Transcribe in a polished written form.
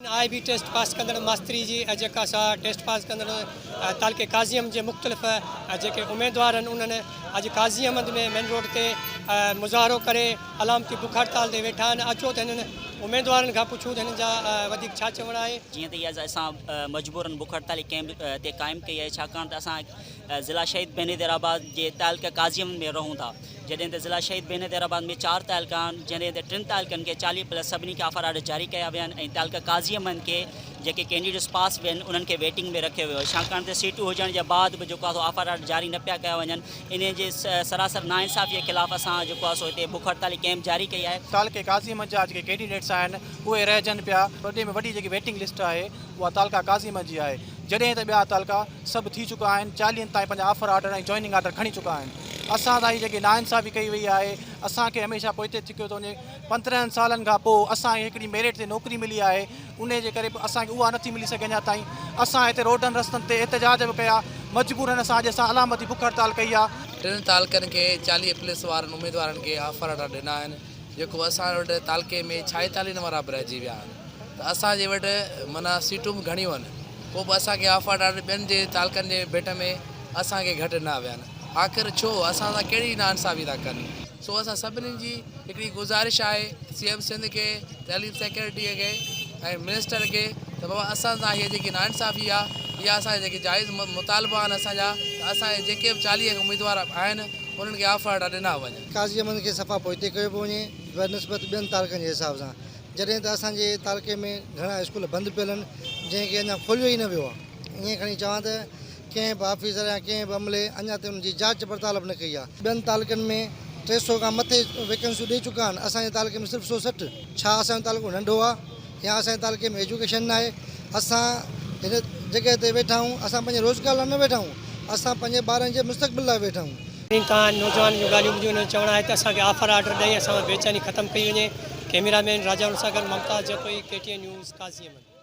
آء B test pass ڪندڙ ماستري جي جيڪا سا ٽيسٽ پاس ڪندڙ تعلقي قاضي احمد جي مختلف جيڪي اميدوار آهن انهن اڄ قاضي احمد ۾ مين روڊ تي مظاهرو ڪري علامتي بک هڙتال تي ويٺا آهن اچو ته هنن اميدوارن کان پڇون ته هنن جا وڌيڪ ڇا چوڻ آهي. جيئن ته اڄ اسان مجبورن بک هڙتالي ڪئمپ تي قائم ڪئي آهي ڇاڪاڻ ته اسان ضلع شهيد بينظير آباد جي تعلقه قاضي احمد ۾ رهون ٿا جڏهن ته ضلع شهيد بينظير آباد ۾ چار تعلقا آهن جڏهن ته ٽن تعلقن کي 40 پلس سڀني کي آفر آرڊر جاري ڪيا ويا آهن ۽ تعلقه قاضي احمد کي جيڪي ڪينڊيڊيٽس پاس ويا آهن انهن کي ويٽنگ ۾ رکيو ويو آهي ڇاڪاڻ ته سيٽون هجڻ جي بعد به جيڪو آهي سو آفر آرڊر جاري نه پيا ڪيا وڃن انهي جي سراسر ناانصافي جي خلاف اسان جيڪو آهي سو هتي بک هڙتالي ڪئمپ جاري ڪئي آهي. تعلقي قاضي احمد جا جيڪي ڪينڊيڊيٽس آهن اهي رهجن پيا وڏي ۾ وڏي جيڪي ويٽنگ لسٽ آهي اها تعلقه قاضي احمد جي آهي جڏهن ته ٻيا تعلقا سڀ ٿي چڪا آهن چاليهن تائين پنهنجا آفر آرڊر ۽ جوائننگ آرڊر کڻي چڪا آهن اسان سان هي جيڪي ناانصافي ڪئي وئي آهي اسان کي هميشه پوئتي ڌڪيو ٿو وڃي 15 سالن کان پوء اسان کي هڪڙي ميرٽ تي نوڪري ملي آهي انهي جي ڪري به اسان کي اها نٿي ملي سگهي اڃا تائين اسان هتي روڊن رستن تي احتجاج به ڪيا مجبورن اسان اڄ اسان علامتي بک هڙتال ڪئي آهي. ٽن تعلقن کي 40 پلس وارن اميدوارن کي آفر آرڊر ڏنا آهن جيڪو اسان وٽ تعلقي ۾ ڇائيتاليهن وارا به رهجي ويا آهن ته اسان جي وٽ معنيٰ سيٽون به گهڻيون آهن پوء به اسان کي آفر آرڊر ٻين جي تعلقن جي ڀيٽ ۾ اسان کي گهٽ ڏنا ويا آهن آخر ڇو اسان سان ڪهڙي ناانصافي ٿا ڪن. سو اسان سڀني جي هڪڙي گذارش آهي سي ايم سنڌ کي تعليم سيڪريٽري کي ۽ منسٽر کي ته بابا اسان سان هي جيڪي ناانصافي آهي اها اسان جا جيڪي جائز مطالبا آهن اسان جا ته اسان جا جيڪي به 40 اميدوار آهن انهن کي آفر آرڊر ڏنا وڃن. قاضي احمد کي صفا پوئتي ڪيو پيو وڃي بنسبت ٻين تعلقن جي حساب سان جڏهن ته اسان جي تعلقي ۾ گهڻا اسڪول بند پيل آهن جنهن کي اڃا کوليو ئي نه ويو آهي ائين کڻي چوان ته ڪنهن به آفيسر يا ڪنهن به عملي اڃا تائين ان جي جاچ پڙتال به نه ڪئي آهي. ٻين تعلقن ۾ 300 کان مٿي ويڪنسيون ڏئي چڪا آهن اسان جي تعلقي ۾ صرف 160 ڇا اسان جو تعلقو ننڍو آهي يا اسان جي تعلقي ۾ ايجوڪيشن ناهي اسان هن جڳهه تي ويٺا آهيون اسان پنهنجي روزگار لاء نه ويٺا آهيون اسان پنهنجي ٻارن جي مستقبل لاء ويٺا آهيون. تان نوجوانن جون ڳالهيون ٻڌيون انهن جو چوڻ آهي ته اسان کي آفر آرڊر ڏئي اسان مان بيچيني ختم ڪئي وڃي. ڪئميرا مين راجا ان سان گڏ Mumtaz Jatoi, K T N news, Qazi Ahmed.